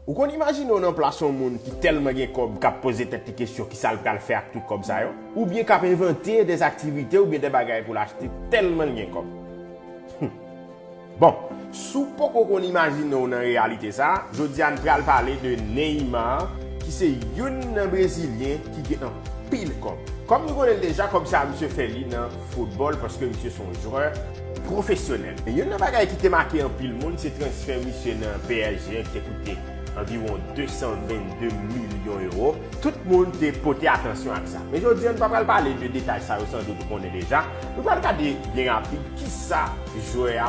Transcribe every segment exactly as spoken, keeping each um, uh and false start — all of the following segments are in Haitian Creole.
Ou konn imajine w nan plas yon moun ki tèlman gen kòb k ap poze tèt li kesyon kisa l pral fè ak tout kòb sa yo? Oubyen k ap envante de aktivite oubyen de bagay pou l achte tèlman l gen kòb? Hum. Bon, si w poko konn imajine w nan reyalite sa, jodi a n pral pale de Neymar, ki se youn nan Brezilyen ki gen anpil kòb. Kòm nou konnen l deja, kòb sa a misye fè li nan foutbòl paske misye se yon jwè pwofesyonèl. Men youn nan bagay ki te make anpil moun, se transfè misye nan P S G an ki te koute anviwon de san vennde milyon ewo. Tout moun te pote atansyon ak sa. Men jodi a, nou pa pral pale de detay sa yo, sandout ou konnen deja. Nou pral gade byen rapid kisa jwè a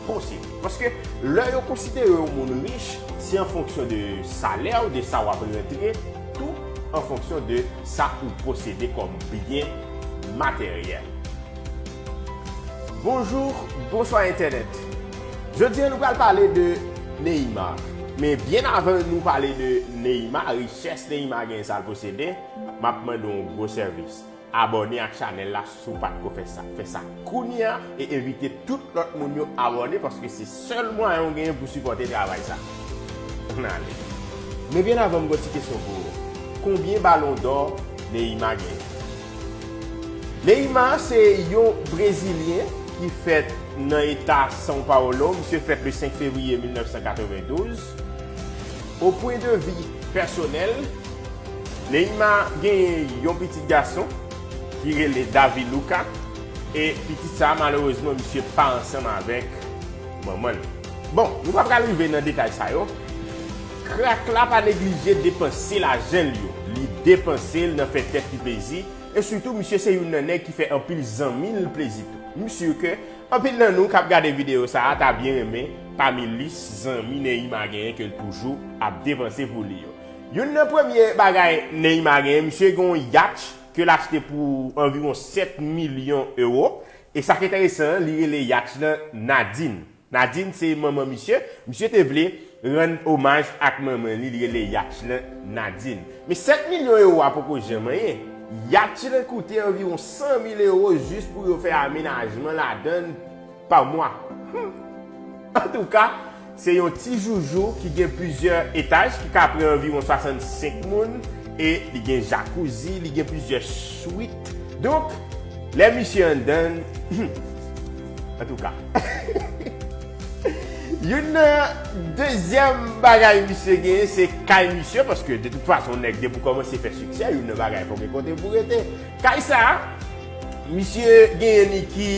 posede. Paske lè yo konsidere yon moun rich, se an fonksyon de salè w, de sa w ap rantre, tou an fonksyon de sa ou posede kòm byen materyèl. Bonjou, bonswa entènèt. Jodi a, nou pral pale de Neymar. Men byen avan nou pale de Neymar, richès Neymar gen, sa l posede, m ap mande w yon gwo sèvis. Abòne ak chanèl la si w pa t ko fè sa. Fè sa kounye a e envite tout lòt moun yo abòne, paske se sèl mwayen w genyen pou sipòte travay sa. Ann ale. Men byen avan, m gen yon ti kesyon pou ou. Konbyen balon dò Neymar genyen? Neymar se yon Brezilyen ki fèt nan eta São Paulo. Misye fèt le senk fevriye mil nèf san katrevendouz. O pwen de vi pèsonèl, Neymar genyen yon pitit gason ki rele Davi Luca, e pitit sa a, malerezman, misye pa ansanm avèk manman l. Bon, nou pa pral rive nan detay sa yo. Krak la pa neglije depanse lajan l yo. Li depanse l nan fè tèt li plezi, e sitou, misye se youn nan nèg ki fè anpil zanmi l plezi tou. M si ke anpil nan nou k ap gade videyo sa a ta byen renmen pami lis zanmi Neymar genyen ke l toujou ap depanse pou li yo. Youn nan premye bagay Neymar genyen, misye gen yon yach ke l achte pou anviwon sèt milyon ewo. E sa k enteresan an, li rele yach lan Nadine. Nadine se manman misye. Misye te vle rann omaj ak manman li, li rele yach lan Nadine. Men sèt milyon ewo a poko janm anyen. Yach lan koute anviwon san mil ewo jis pou yo fè amenajman ladan l pa mwa. Hmm. Antouka, se yon ti joujou ki gen plizyè etaj, ki ka pran anviwon swasannsenk moun, e li gen jakouzi, li gen plizyè swit. Donk, lè misye anndan, antouka. Youn nan dezyèm bagay misye genyen, se kay misye, paske de tout fason, nèg depi w kòmanse fè siksè, youn nan bagay fòk gen kote pou rete. Kay sa a, misye genyen li ki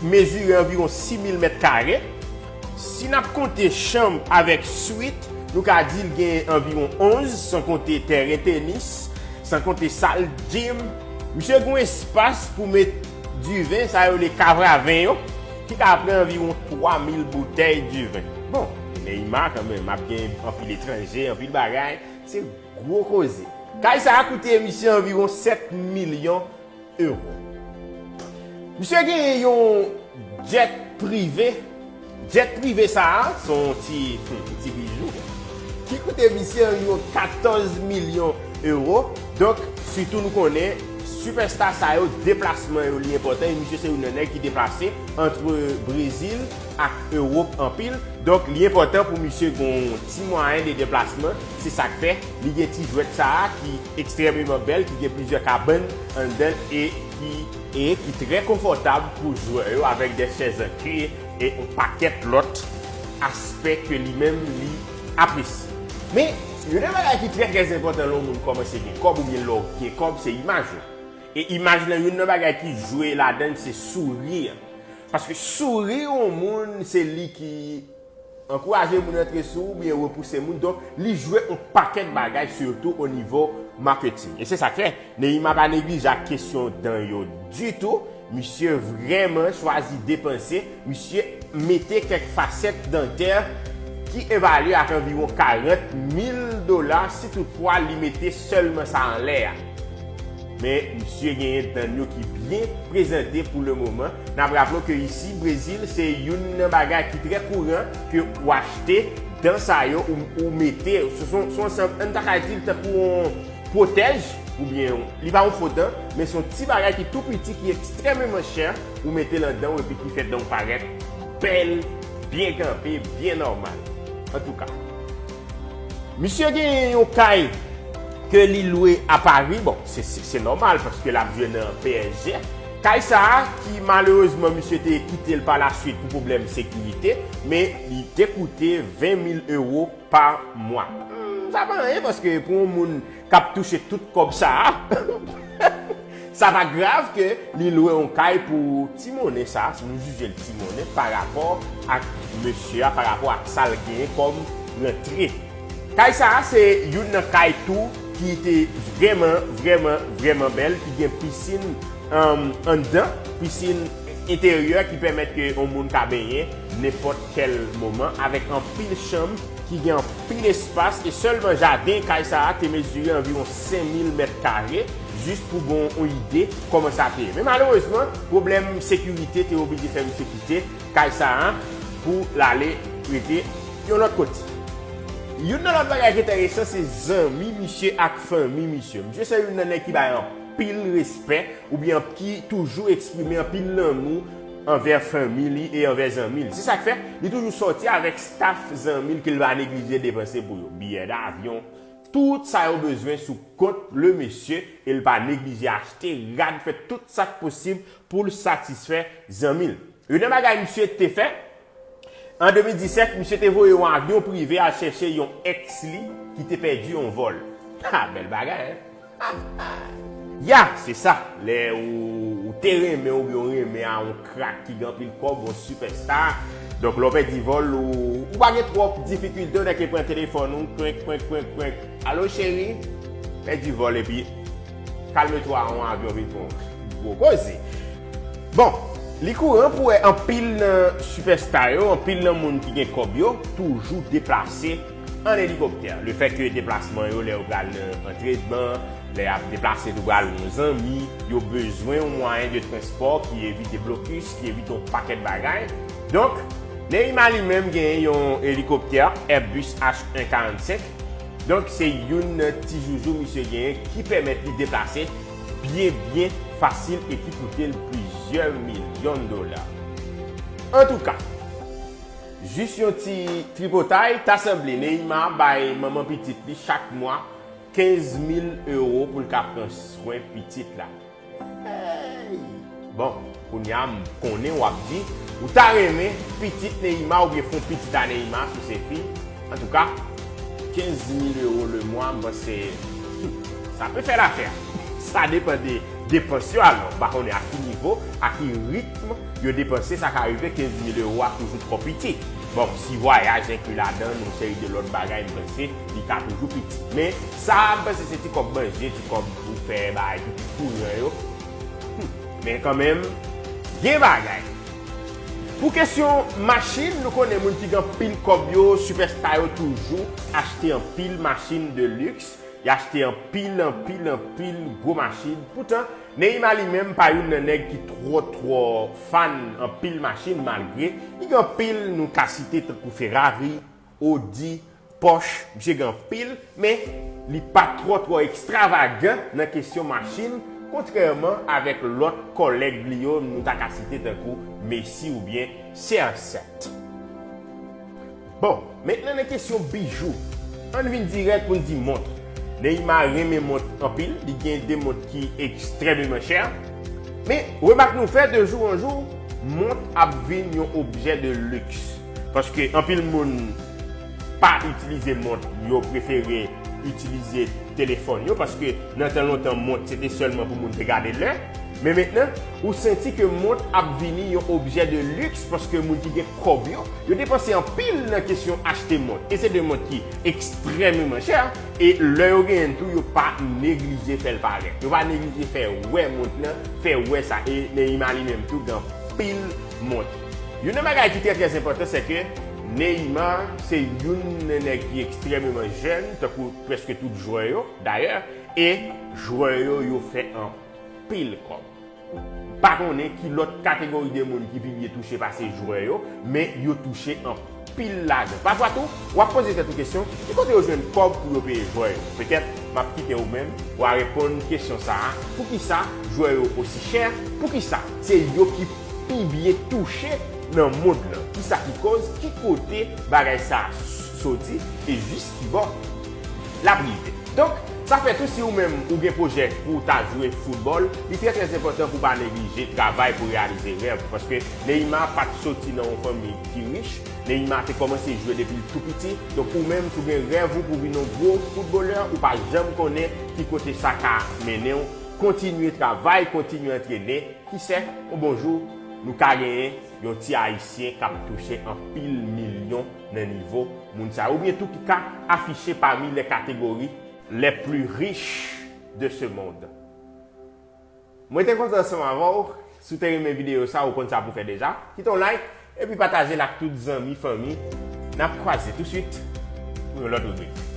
mezire anviwon sis mil mèt kare. Si n ap konte chanm avèk swit, nou ka di l gen anviwon onz, san konte tèren tenis, san konte sal jim. Misye gen yon espas pou met diven, sa yo rele kavraven yo, ki ka pran anviwon twa mil boutèy diven. Bon, Neymar kanmenm ap gen anpil etranje, anpil bagay, se gwo koze. Kay sa a koute misye anviwon sèt milyon ewo. Misye genyen yon jet prive. Jet prive sa a, se yon ti, hmm, ti bijou ki koute misye anviwon katòz milyon ewo. Donk, sitou nou konnen, sipèsta sa yo, deplasman yo, li enpòtan. E misye se youn nan nèg ki deplase ant Brezil ak Ewòp anpil. Donk, li enpòtan pou misye gen yon ti mwayen de deplasman. Se sa k fè li gen ti jwèt sa a ki ekstrèmeman bèl, ki gen plizyè kabann anndan l e ki, e ki trè konfòtab pou jwè yo, avèk de chèz an kwi e yon pakèt lòt aspè ke li menm li apresye. Men, youn nan bagay ki trè, trè enpòtan lè yon moun kòmanse gen kòb oubyen lè w gen kòb, se imaj ou. E imaj lan, youn nan bagay ki jwe ladan l, se souri an. Paske souri yon moun, se li ki ankouraje moun antre sou ou oubyen repouse moun. Donk, li jwe yon pakèt bagay, sitou o nivo maketing. E se sa k fè Neymar pa neglije ak kesyon dan yo ditou. Misye vrèman chwazi depanse. Misye mete kèk fasèt dantè ki evalye ak anviwon karant mil dola, si toutfwa li mete sèlman sa anlè a. Men, misye genyen dan yo ki byen prezante pou le moman. N ap raple w ke isi, Brezil, se youn nan bagay ki trè kouran ke w achte dan sa yo, ou, ou mete, se, se, se yon ansanm, ann ta ka di l tankou yon pwotèj, oubyen li pa yon fo dan, men se yon ti bagay ki tou piti, ki ekstrèmeman chè, ou mete l anndan w epi ki fè dan w parèt bèl, byen kanpe, byen nòmal. Antouka, Misye genyen yon kay ke li lwe a Pari. Bon, se, se, se nòmal paske l ap jwe nan P S G. Kay sa a, ki malerezman misye te kite l pa laswit pou pwoblèm sekirite, men li te koute ven mil ewo pa mwa. Hmm, sa pa anyen paske pou yon moun k ap touche tout kòb sa a, sa pa grav ke li lwe yon kay pou ti monnen sa, si nou jije l ti monnen pa rapò ak mesye a, pa rapò ak sa l genyen kòm rantre. Kay sa a se youn nan kay tou ki te vrèman, vrèman, vrèman bèl, ki gen pisin, um, anndan, pisin enteryè ki pèmèt ke yon moun ka benyen nenpòt kèl moman, avèk anpil chanm ki gen anpil espas, e sèlman jaden kay sa a te mezire anviwon senk mil mèt kare, jis pou gen yon ide kòman sa te ye. Men malerezman, pwoblèm sekirite te oblije fè misye kite kay sa a pou l ale rete yon lòt kote. Youn nan lòt bagay ki enteresan se zanmi misye ak fanmi misye. Misye se youn nan nèg ki bay anpil respè oubyen ki toujou eksprime anpil lanmou anvè fanmi li e anvè zanmi l. Se sa k fè li toujou sòti avèk staff zanmi l ke l pa neglije depanse pou yo. Biyè davyon, tout sa yo bezwen sou kont le mesye, e l pa neglije achte rad, fè tout sa k posib pou l satisfè zanmi l. Youn nan bagay misye te fè, an de mil disèt, misye te voye yon avyon prive al chèche yon èks li ki te pèdi yon vòl. Ha, bèl bagay, en? Ya, se sa. Lè ou, ou te renmen oubyen ou renmen a yon krak ki gen anpil kòb, yon sipèsta. Donk, lè w pèdi vòl, ou, ou pa gen twòp difikilte, ou nèk pran telefòn ou, kwenk, kwenk, kwenk, kwenk. Alo, cheri? Pèdi vòl epi kalme twa, yon avyon vin pran w. Gwo koze. Bon, li kouran pou wè anpil nan sipèsta yo, anpil nan moun ki gen kòb yo, toujou deplase an elikoptè. Lefètke deplasman yo, lè yo pral nan antrenman, lè y ap deplase pou pral wè yon zanmi, yo bezwen yon mwayen de transpò ki evite blokis, ki evite yon pakèt bagay. Donk, Neymar li menm genyen yon elikoptè Airbus H un quarante-cinq. Donk, se youn nan ti joujou misye genyen ki pèmèt li deplase byen, byen fasil e ki koute l plizyè milyon dola. Antouka, jis yon ti tripotay, ta sanble Neymar bay manman pitit li chak mwa kenz mil ewo pou l ka pran swen pitit la. Hey! Bon, kounye a m konnen w ap di, ou ta renmen pitit Neymar oubyen fè yon pitit a Neymar si w se fi. Antouka, kenz mil ewo le mwa, m panse, hmm, sa pe fè lafè. Sa depann de depans yo, alò, m pa konnen a ki nivo, a ki ritm yo depanse, sa ka rive kenz mil ewo a toujou twò piti. Bon, si vwayaj enkli ladan l, yon seri de lòt bagay, m panse li ka toujou piti. Men, sa, m panse se ti kòb manje, ti kòb pou fè bagay ki pi kouran yo. Hmm, men kanmenm, gen bagay. Pou kesyon machin, nou konnen moun ki gen anpil kòb yo, sipèsta yo toujou achte anpil machin de liks. Y achte anpil, anpil, anpil gwo machin. Poutan, Neymar li menm pa youn nan nèg ki twò, twò fan anpil machin, malgre li gen anpil nou ka site tankou Ferrari, Audi, Porsche, misye gen anpil, men li pa twò, twò ekstravagan nan kesyon machin, kontrèman avèk lòt kòlèg li yo nou ta ka site tankou Messi oubyen C R sèt. Bon, mentnan nan kesyon bijou, ann vin dirèk pou n di mont. Neymar renmen mont anpil, li gen de mont ki ekstrèmeman chè. Men, remak nou fè, de jou an jou, mont ap vin yon objè de liks. Paske anpil moun pa itilize mont, yo prefere itilize telefòn yo, paske nan tan lontan, mont se te sèlman pou moun te gade lè. Men mentnan, ou santi ke mont ap vini yon objè de liks paske moun ki gen kòb yo, yo depanse anpil nan kesyon achte mont. E se de mont ki ekstrèmeman chè, e lè yo genyen l tou, yo pa neglije fè l parèt. Yo pa neglije fè wè mont lan, fè wè sa. E Neymar li menm tou gen anpil mont. Youn nan bagay ki trè, trè enpòtan, se ke Neymar se youn nan nèg ki ekstrèmeman jèn, tankou prèske tout jwè yo, dayè, e jwè yo, yo fè anpil kòb. M pa konnen ki lòt kategori de moun ki pi byen touche pase jwè yo, men yo touche anpil lajan. Pafwa tou, w ap poze tèt ou kesyon, ki kote yo jwenn kòb pou yo peye jwè yo? Petèt, m ap kite ou menm, w a reponn kesyon sa a, poukisa jwè yo osi chè? Poukisa se yo ki pi byen touche nan mond lan? Kisa ki koz? Ki kote bagay sa a soti? E jis kibò? l ap rive. Donk, sa fè tou si ou menm ou gen pwojè pou w ta jwe foutbòl, li trè trè enpòtan pou w pa neglije travay pou reyalize rèv ou, paske Neymar pa t soti nan yon fanmi ki rich, Neymar te kòmanse jwe depi l tou piti, donk ou menm si w gen rèv ou pou w vin yon gwo foutbolè, ou pa janm konnen ki kote sa ka mennen w, kontinye travay, kontinye antrene, kisè, yon bon jou, nou ka genyen yon ti Ayisyen k ap touche anpil milyon nan nivo moun sa yo, oubyen tou ki ka afiche pami les catégories les plus riches de ce monde. Mwen te kontan ansanm avè w. Si w te renmen videyo sa, ou konn sa pou w fè deja. Kite yon like, epi pataje l ak tout zanmi, fanmi. N ap kwaze touswit pou yon lòt ribrik.